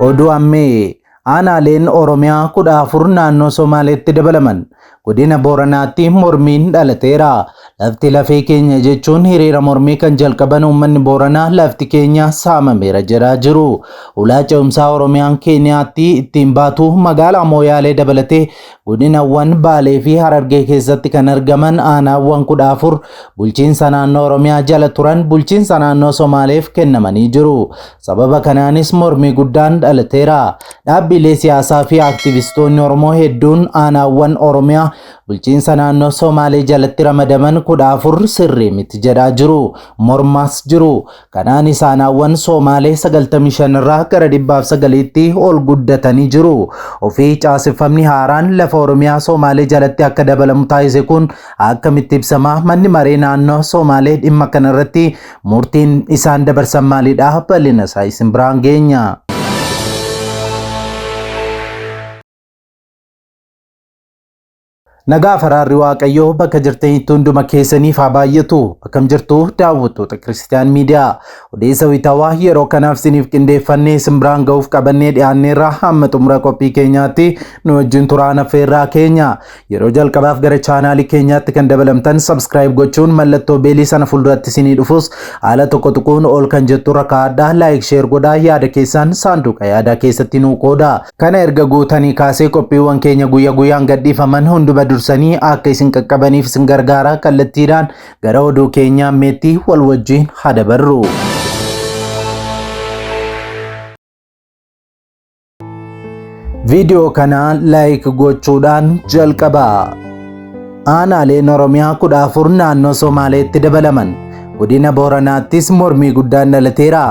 Oduu ammee aanaaleen Oromiyaa 14 naannoo Somaaleetti dabalaman. Godina Booranaatti mormiin dhalateera. Lafti lafee keenya jechuun hiriira mormii kan jalqaban uummanni Booranaa lafti keenya saamameera jedhaa jiru. Ulaa ce'umsaa Oromiyaan Keeniyaatti ittiin baatu magaalaa Mooyaalee dabalatee godinawwan Baalee fi Harargee keessatti kan argaman aanaawwan 14 bulchiinsa naannoo Oromiyaa jala turan bulchiinsa naannoo Somaaleef kennamanii jiru. Sababa kanaanis mormii guddaan dhalateera. Dhaabbilee siyaasaa fi aktivistoonni Oromoo hedduun aanaawwan Oromiyaa bulchiinsa naannoo Somaalee jalatti ramadaman 14 sirrii miti jedhaa jiru. Mormaas jiru. Kanaanis aanaawwan Somaalee 95 irraa gara 109tti ol guddatanii jiru. Ofii caaseffamni haaraan lafa Oromiyaa Somaalee jalatti akka dabalamu taasise kun akkamitti ibsama? Manni maree naannoo Somaalee dhimma kanarratti murtiin isaan dabarsan maalidha? Bal'ina isaa isin biraan geenya. Nagaa faraarri Waaqayyoo bakka jirtanitti hunduma keessaniif haa baay'atu. Akkam jirtu daawwattoota Kiristiyaan Miidiyaa. Odeessa wayitaawaa yeroo kanaaf isiniif qindeeffannee isin biraan ga'uuf qabannee dhiyaanneerra hamma xumura qophii keenyaatti nu wajjin turaan affeerraa keenya. Yeroo jalqabaaf gara chaanaalii keenyaatti kan dabalamtan subscribe gochuun mallattoo beelii sana fuulduratti isinii dhufus haala tokko tuquun ol kan jettu irra kaa'adhaa like share godhaa yaada keessan saanduqa yaadaa keessatti nuu qooda. Kana erga gootanii kaasee qophiiwwan keenya guyya guyyaan gadhiifaman hunduma dursanii akka isin qaqqabaniif isin gargaara kallattiidhaan gara oduu keenyaa ammeetti wal wajjin haa dabarru. Viidiyoo kana like gochuudhaan jalqabaa. Aanaaleen Oromiyaa 14 naannoo Somaaleetti dabalaman. Godina Booranaattis mormii guddaan dhalateera.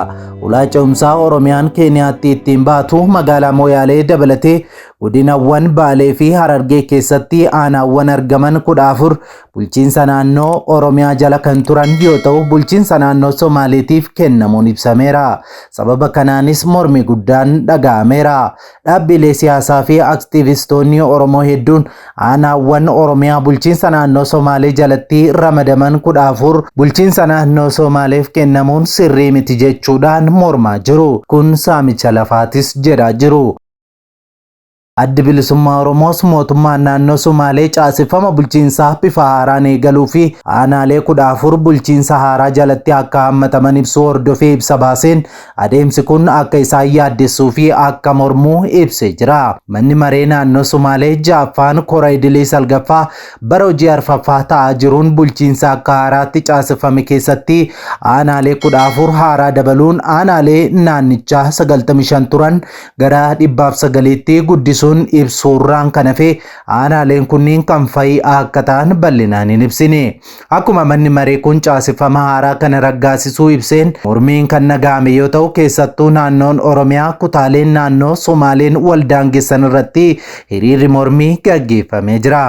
Ulaa ce'umsaa Oromiyaan Keeniyaatti ittiin baatu magaalaa Mooyaalee dabalatee godinawwan Baalee fi Harargee keessatti aanaawwan argaman 14 bulchiinsa naannoo Oromiyaa jala kan turan yoo ta'u bulchiinsa naannoo Somaaleetiif kennamuun ibsameera. Sababa kanaanis mormii guddaan dhaga'ameera. Dhaabbilee siyaasaa fi aktivistoonni Oromoo hedduun aanaawwan Oromiyaa bulchiinsa naannoo Somaalee jalatti ramadaman 14 bulchiinsa naannoo Somaaleef kennamuun sirrii miti jechuudhaan mormaa jiru. Kun saamicha lafaatis jedhaa jiru. Addi Bilisummaa Oromoos mootummaan naannoo Sumaalee caaseffama bulchiinsaa bifa haaraan eegaluu fi aanaalee 14 bulchiinsa haaraa jalatti akka hammataman ibsuu hordofee ibsa baaseen adeemsi kun akka isaan yaaddessuu fi akka mormuu ibsee jira. Manni maree naannoo Sumaalee 6ffaan kora idilee 9ffaa bara hojii arfaffaa ta'aa jiruun bulchiinsa akka haaraatti caaseffame keessatti aanaalee 14 haaraa dabaluun aanaalee naannichaa 95 turan gara 109tti guddisuun ibsuurraan kan hafe aanaaleen kunniin kan fa'i akka ta'an bal'inaan hin ibsine. Akkuma manni maree kun caaseffama haaraa kana raggaasisuu ibseen mormiin kan dhaga'ame yoo ta'u keessattuu naannoon Oromiyaa kutaaleen naannoo Somaaleen wal daangessan irratti hiriirri mormii gaggeeffamee jira.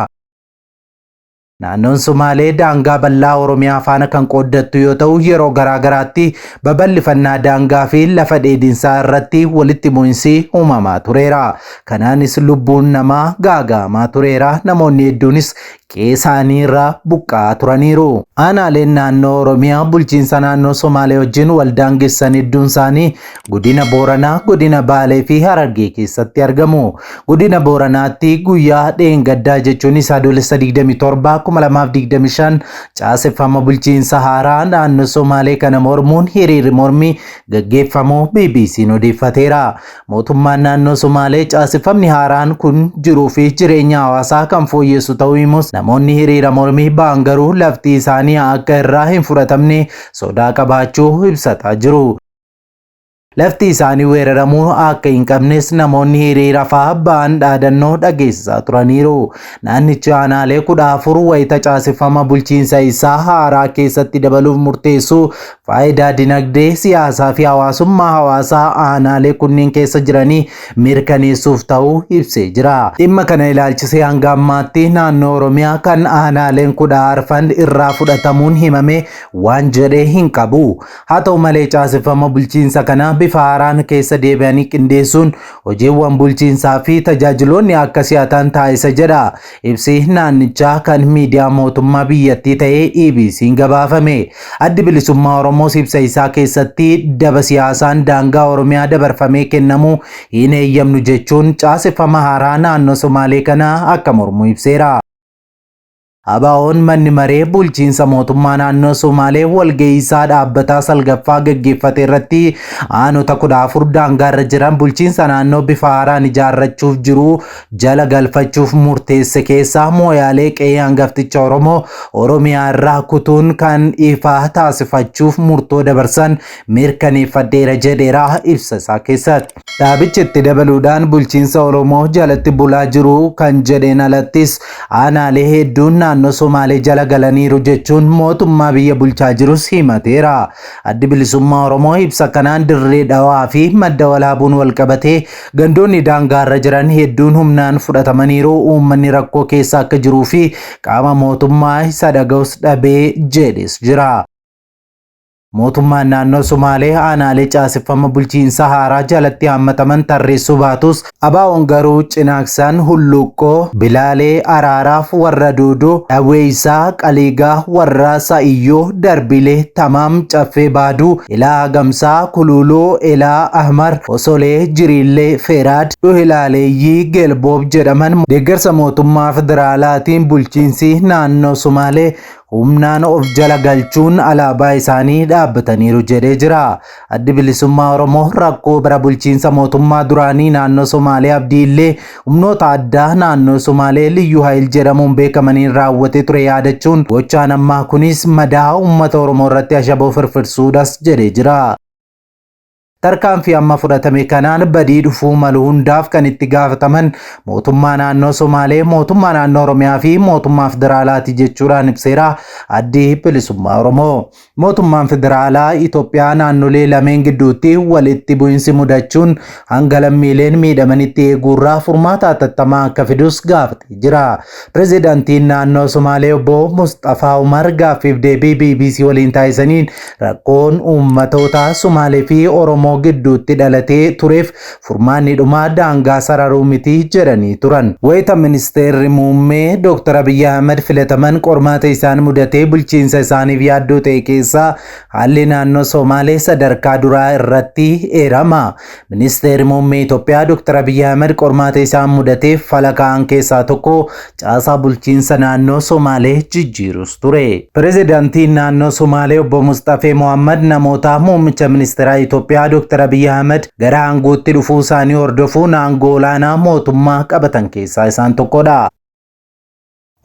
Naannoon Sumaalee daangaa bal'aa Oromiyaa faana kan qooddattu yoo ta'u yeroo garaa garaatti babal'ifannaa daangaa fi lafa dheedinsaa irratti walitti bu'insi uumamaa tureera. Kanaanis lubbuun namaa gaaga'amaa tureera. Namoonni hedduunis qe'ee isaanii irraa buqqa'aa turaniiru. Aanaaleen naannoo Oromiyaa bulchiinsa naannoo Somaalee wajjin wal daangessan hedduun isaanii Godina Booranaa, Godina Baalee fi Harargee keessatti argamu. Godina Booranaatti guyyaa dheengaddaa jechuunis Adoolessa 27, 2025 caaseffama bulchiinsa haaraa naannoo Somaalee kana mormuun hiriirri mormii gaggeeffamuu BBC'n odeeffateera. Mootummaan naannoo Somaalee caaseffamni haaraan kun jiruu fi jireenya hawaasaa kan fooyyessu ta'uu himus namoonni hiriira mormii ba'an garuu lafti isaanii akka irraa hin fudhatamne sodaa qabaachuu ibsataa jiru. Lafti isaanii weeraramuu akka hin qabnes namoonni hiriira fa'aa ba'an dhaadannoo dhageessisaa turaniiru. Naannichi aanaalee 14 wayita caaseffama bulchiinsa isaa haaraa keessatti dabaluuf murteessu faayidaa dinagdee, siyaasaa fi hawaasummaa hawaasaa aanaalee kunniin keessa jiranii mirkaneessuuf ta'uu ibsee jira. Dhimma kana ilaalchisee hanga ammaatti naannoo Oromiyaa kan aanaaleen 14 irraa fudhatamuun himame waan jedhe hin qabu. Haa ta'u malee caaseffama bulchiinsa kanaa bifa haaraan keessa deebi'anii qindeessuun hojiiwwan bulchiinsaa fi tajaajiloonni akka si'atan taasisa jedha. Ibsi naannichaa kan miidiyaa mootummaa biyyattii ta'ee EBC'n gabaafame. Addi Bilisummaa Oromoos ibsa isaa keessatti daba siyaasaan daangaa Oromiyaa dabarfamee kennamuu hin eeyyamnu jechuun caaseffama haaraa naannoo Somaalee kana akka mormu ibseera. ABO'n manni maree bulchiinsa mootummaa naannoo Somaalee walgahii isaa dhaabbataa salgaffaa gaggeeffate irratti aanota 14 daangaarra jiran bulchiinsa naannoo bifa haaraan ijaarrachuuf jiru jala galfachuuf murteesse keessaa Mooyaalee qe'ee hangafticha Oromoo Oromiyaa irraa kutuun kan ifa taasifachuuf murtoo dabarsan mirkaneeffadheera jedheera ibsa isaa keessatti. Dhaabichi itti dabaluudhaan bulchiinsa Oromoo jalatti bulaa jiru kan jedheen alattis aanaalee hedduun naannoo Somaalee jala galaniiru jechuun mootummaa biyya bulchaa jirus himateera. Addi Bilisummaa Oromoo ibsa kanaan Dirree Dhawaa fi Madda Walaabuun walqabatee gandoonni daangaarra jiran hedduun humnaan fudhatamaniiru, uummanni rakkoo keessa akka jiruu fi qaama mootummaa isa dhaga'us dhabee jedhes jira. Mootummaan naannoo Sumaalee aanaalee caaseffama bulchiinsa haaraa jalatti haammataman tarreessuu baatus ABO'n garuu Cinaaksan, Hulluuqqoo, Bilaalee, Araaraaf, Warra Duuduu, Dhaweeysaa, Qaliigaa, Warra Sa'iyyoo, Darbilee, Tamaam, Caffee Baaduu, Ilaa Agamsaa, Kuluuluu, Elaa Ahmar, Osolee, Jiriillee, Feeraad, Dhuhilaaleeyyii, Gelboob jedhaman deeggarsa mootummaa federaalaatiin bulchiinsi naannoo Sumaalee humnaan of jala galchuun alaabaa isaanii dhaabbataniiru jedhee jira. Addi Bilisummaa Oromoo rakkoo bara bulchiinsa mootummaa duraanii naannoo Somaalee Abdii Illee humnoota addaa naannoo Somaalee Liyyuu Hayil jedhamuun beekamaniin raawwatee ture yaadachuun gochaan ammaa kunis madaa uummata Oromoo irratti ashaboo firfirsuudhas jedhee jira. Tarkaanfii amma fudhatame kanaan badii dhufuu malu hundaaf kan itti gaafataman mootummaa naannoo Somaalee, mootummaa naannoo Oromiyaa fi mootummaa federaalaati jechuudhaan ibseera Addi Bilisummaa Oromoo. Mootummaan federaalaa Itoophiyaa naannolee lameen gidduutti walitti bu'insi mudachuun hanga lammiileen miidhamanitti eeguurraa furmaata hatattamaa akka fidus gaafatee jira. Pirezidaantiin naannoo Somaalee obbo Musxafaa Umar gaaffiif deebii BBC waliin taasisaniin Rakkoon uummatoota Sumaalee fi Oromoo gidduutti dhalatee tureef furmaanni dhumaa daangaa sararuu miti jedhanii turan. Wayita Ministeerri Muummee Dooktar Abiyyi Ahimad filataman qormaata isaan mudatee bulchiinsa isaaniif yaaddoo ta'e keessaa haalli naannoo Somaalee sadarkaa duraa irratti eerama. Ministeerri Muummee Itoophiyaa Dooktar Abiyyi Ahimad qormaata isaan mudateef fala kaa'an keessaa tokko caasaa bulchiinsa naannoo Somaalee jijjiirus ture. Pirezidaantiin naannoo Somaalee obbo Musxafee Mohammad namoota muummicha ministeeraa Itoophiyaa Dooktar Abiyyi Ahimad gara aangootti dhufuu isaanii hordofuun aangoo olaanaa mootummaa qabatan keessaa isaan tokkodha.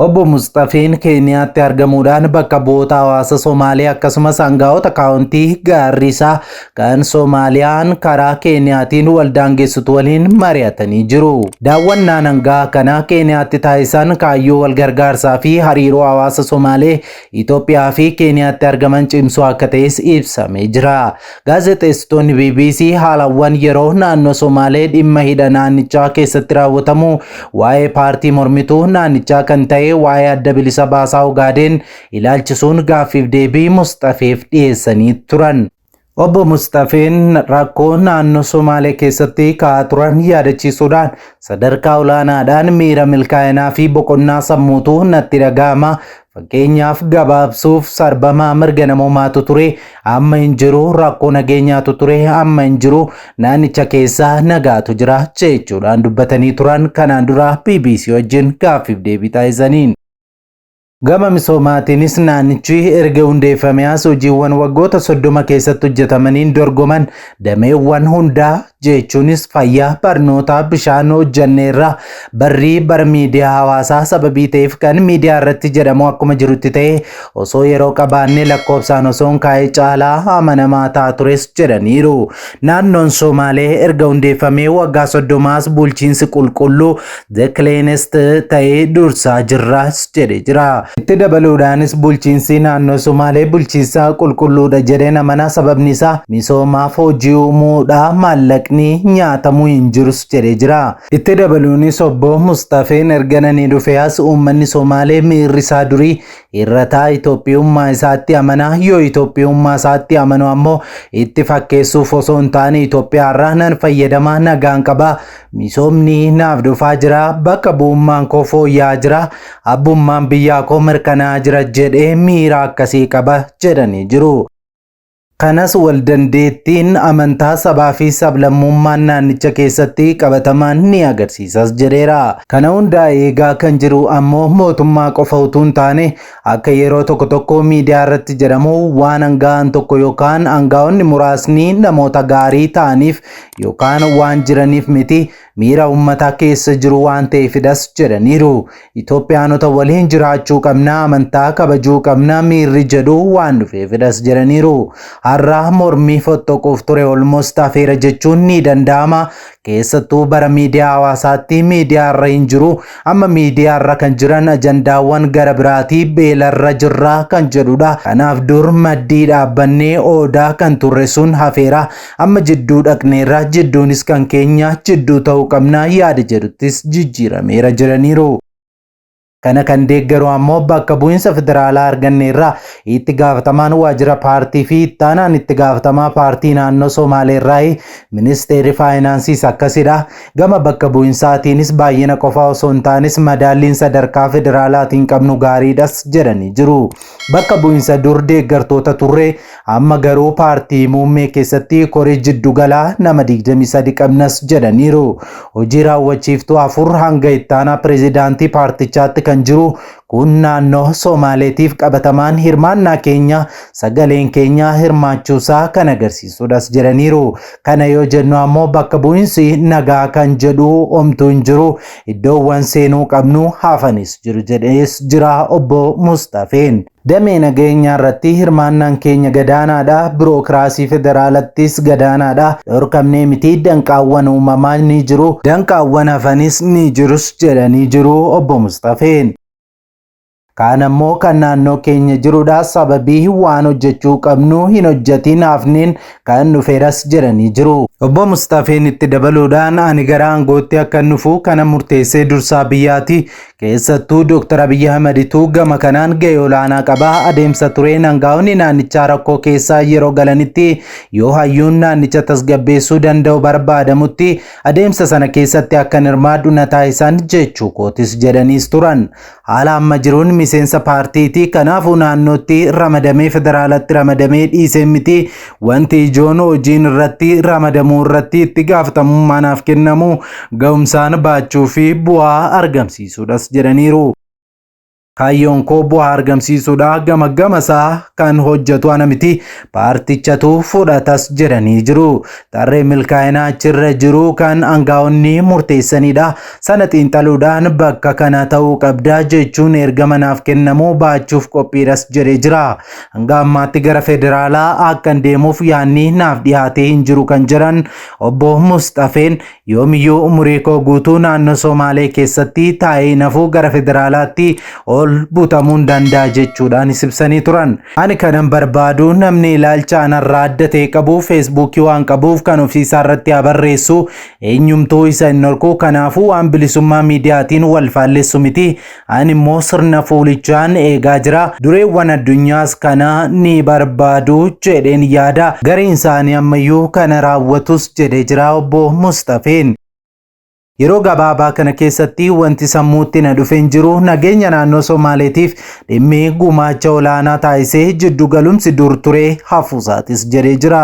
Obbo Musxafeen Keeniyaatti argamuudhaan bakka bu'oota hawaasa Somaalee akkasumas aangaa'ota kaawuntii Gaarrisaa kan Somaaliyaan karaa Keeniyaatiin wal daangessitu waliin mari'atanii jiru. Daawwannaan hangaa kanaa Keeniyaatti taasisan kaayyoo wal gargaarsaa fi hariiroo hawaasa Somaalee Itoophiyaa fi Keeniyaatti argaman cimsuu akka ta'es ibsamee jira. Gaazexeessitoonni BBC haalawwan yeroo naannoo Somaalee dhimma hidha naannichaa keessatti raawwatamu waa'ee paartii mormituu naannichaa kan ta'e waa'ee adda bilisa baasaa Ogaadeen ilaalchisuun gaaffiif deebii Musxafeef dhiyeessanii turan. Obbo Musxafeen rakkoo naannoo Somaalee keessatti ka'aa turan yaadachiisuudhaan sadarkaa olaanaadhaan miira milkaa'inaa fi boqonnaa sammuutu natti dhaga'ama. Fakkeenyaaf gabaabsuuf sarbama mirga namoomaatu ture amma hin jiru, rakkoo nageenyaatu ture amma hin jiru, naannicha keessa nagaatu jira jechuudhaan dubbatanii turan kanaan dura BBC wajjin gaaffiif deebii taasisaniin. Gama misoomaatiinis naannichi erga hundeeffamee as hojiiwwan waggoota 30 keessatti hojjetamaniin dorgoman dameewwan hundaa jechuunis fayyaa, barnoota, bishaan hojjanneerra. Barri bara miidiyaa hawaasaa sababii ta'eef kan miidiyaa irratti jedhamu akkuma jirutti ta'e osoo yeroo qabaannee lakkoofsaan osoo hin kaa'ee caalaa amanamaa ta'a tures jedhaniiru. Naannoon Somaalee erga hundeeffamee waggaa 30 as bulchiinsi qulqulluu the cleanest ta'ee dursaa jirras jedhe jira. Itti dabaluudhaanis bulchiinsi naannoo Sumaalee bulchiinsa qulqulluudha jedheen amana sababni isaa misoomaaf hojii uumuudha maallaqni nyaatamuu hin jirus jedhe jira. Itti dabaluunis obbo Musxafeen erga nani dhufee as uummanni Somaalee miirri isaa durii Irrataa Itoophiyummaa isaatti amana. Yoo Itoophiyummaa isaatti amanu ammoo itti fakkeessuuf osoo hin taane Itoophiyaarraa nan fayyadama, nagaan qaba, misoomni naaf dhufaa jira, bakka bu'ummaan koo fooyya'aa jira, abbummaan biyyaa koo mirkanaa'aa jira jedhee miira akkasii qaba jedhanii jiru. Kanas waldandeettiin amantaa sabaa fi sablammummaan naannicha keessatti qabatamaan ni agarsiisas jedheera. Kana hundaa eegaa kan jiru ammoo mootummaa qofa utuu hin taane akka yeroo tokko tokko miidiyaa irratti jedhamu waan angaa'an tokko yookaan angaa'onni muraasni namoota gaarii ta'aniif yookaan waan jiraniif miti, miira uummataa keessa jiru waan ta'eefidhas jedhaniiru. Itoophiyaanota waliin jiraachuu qabna, amantaa kabajuu qabna miirri jedhu waan dhufeefidhas jedhaniiru. Har'a mormii fottoquuf ture almost hafeera jechuun ni danda'ama. Keessattuu bara miidiyaa hawaasaatti miidiyaa irra hin jiru. Amma miidiyaa irra kan jiran ajandaawwan gara biraatii, beelarra jirra kan jedhudha. Kanaaf dur maddii dhaabbannee oodaa kan turre sun hafeera. Amma jidduu dhaqneerra, jidduunis kan keenya jidduu ta'uu qabna yaada jedhuttis jijjiirameera jedhaniiru. Kana kan deeggaru ammoo bakka bu'iinsa federaalaa arganneerra, itti gaafatamaan waajjira paartii fi ittaanaan itti gaafatamaa paartii naannoo Somaaleerraa, ministeerri faayinaansiis akkasidha. Gama bakka bu'iinsaatiinis baay'ina qofaa osoo hin taanes madaalliin sadarkaa federaalaatiin qabnu gaariidhas jedhanii jiru. Bakka bu'iinsa dur deeggartoota turre, amma garuu paartii muummee keessatti koree jiddugalaa nama 23 qabnas jedhaniiru. Hojii raawwachiiftuu afur hanga ittaanaa pireezidaantii paartichaatti kan jiru kun naannoo Somaaleetiif qabatamaan hirmaannaa keenya, sagaleen keenya hirmaachuusaa kan agarsiisudhas jedhaniiru. Kana yoo jennu ammoo bakka bu'iinsi nagaa kan jedhu omtuu hin jiru, iddoowwan seenuu qabnu hafanis jiru jedhees jira obbo Mustafeen. Damee nageenyaa irratti hirmaannaan keenya gadaanaadha. Birookiraasii federaalattis gadaanaadha. Dhorkamnee miti, danqaawwan uumamaa ni jiru. Danqaawwan hafanis ni jirus jedhanii jiru obbo Mustafeen. Kaan ammoo kan naannoo keenya jirudha. Sababii waan hojjechuu qabnu hin hojjetin hafneen kan dhufeeras jedhanii jiru. Obbo Mustafeen itti dabaluudhaan, ani gara aangootti akka dhufu kana murteessee dursaa biyyaati. Keessattuu Dr. Abiyyi Ahmeditu gama kanaan gahee olaanaa qaba. Adeemsa tureen aangaa'onni naannichaa rakkoo keessaa yeroo galanitti, yoo hayyuun naannicha tasgabbeessuu danda'u barbaadamutti, adeemsa sana keessatti akkan hirmaadhu na taasisan jechuu kootis jedhaniis turan. Haala amma jiruun miseensa paartiiti. Kanaafuu naannootti ramadamee federaalatti ramadamee dhiisee miti. Wanti ijoon hojiin irratti ramadamuu irratti itti gaafatamummaa naaf kennamu ga'umsaan baachuu fi bu'aa argamsiisuudhas jedhaniiru. Kaayyoon koo bu'aa argamsiisuudha. Gama gama isaa kan hojjetu ana miti, paartichatu fudhatas jedhanii jiru. Tarree milkaa'inaa achirra jiru kan aangaa'onni murteessanidha. Sana xiinxaluudhaan bakka kana ta'uu qabda jechuun ergama naaf kennamu baachuuf qophiidhas jedhee jira. Hanga ammaatti gara federaalaa akkan deemuuf yaadni naaf dhiyaatee hin jiru kan jedhan obbo Mustafeen, yoomiyyuu umurii koo guutuu naannoo Somaalee keessatti taa'ee nafuu gara federaalaatti ol butamuun danda'a jechuudhaanis ibsanii turan. Ani kanan barbaadu namni ilaalcha anarraa adda ta'e qabu Feesbuukii waan qabuuf kan ofiisaa irratti haa barreessu, eenyumtuu isa hin dhorku. Kanaafuu waan bilisummaa miidiyaatiin wal faallessu miti. Ani immoo sirna fuulichaan eegaa jira. Dureewwan addunyaas kana ni barbaadu jedheen yaada. Gariin isaanii ammayyuu kana raawwatus jedhee jira obbo Mustafeen. Yeroo gabaabaa kana keessatti wanti sammuutti na dhufe hin jiru. Nageenya naannoo Somaaleetiif dhimmi gumaacha olaanaa taasisee jiddu galumsi dur ture hafuusaatis jedhee jira.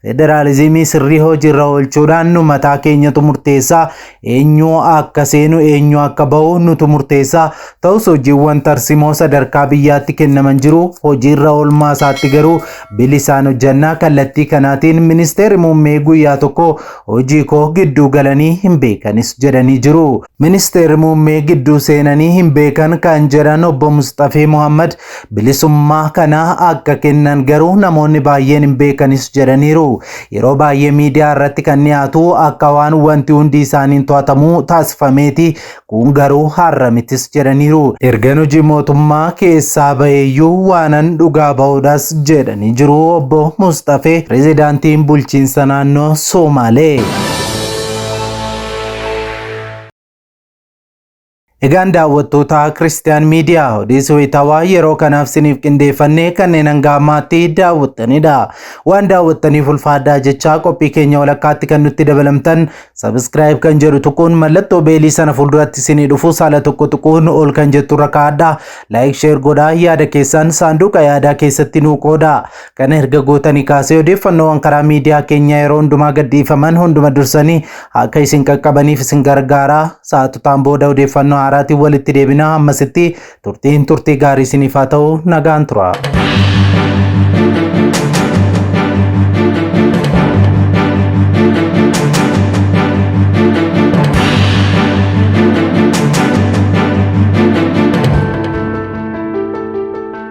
Federaalizimii sirrii hojiirra oolchuudhaan nu mataa keenyatu murteessaa, eenyu akka seenu, eenyu akka bahu nutu murteessaa. Ta'us hojiiwwan tarsimoo sadarkaa biyyaatti kennaman jiru, hojiirra oolmaa isaatti garuu bilisaan hojjannaa. Kallattii kanaatiin ministeerri muummee guyyaa tokko hojii koo gidduu galanii hin beekanis jedhanii jiru. Ministeerri muummee gidduu seenanii hin beekan kan jedhan obbo Mustafee Muhammad, bilisummaa kana akka kennan garuu namoonni baay'een hin beekanis jedhaniiru. Yeroo baay'ee miidiyaa irratti kan dhiyaatu akka waan wanti hundi isaaniin to'atamuu taasifameeti. Kun garuu har'a mitis jedhaniiru. Ergan hojii mootummaa keessaa baheeyyuu waanan dhugaa ba'uudhas jedhanii jiru obbo Mustafee, pirezidaantiin bulchiinsa naannoo Somaalee. Egaan daawwattoota Kiristiyaan Miidiyaa, odeessa wayitaawaa yeroo kanaaf siniif qindeeffannee kanneen hanga ammaatti daawwattanidha. Waan daawwattaniif ulfaadhaa jechaa, qophii keenya walakkaatti kan nutti dabalamtan subscribe kan jedhu tuquun, mallattoo bell sana fuulduratti isinii dhufu saala tokko tuquun ol kan jettu irra kaa'adha. Like, share godhaa, yaada keessan saanduqa yaadaa keessatti nuu qooda. Kana erga gootanii kaasee odeeffannoowwan karaa miidiyaa keenyaa yeroo hundumaa gadhiifaman hunduma dursanii akka isin qaqqabaniif isin gargaara. Sa'aatotaan booda odeeffannoo haaraatiin walitti deebina. Ammasitti turtiin turtii gaarii isiniif haa ta'u, nagaan tura.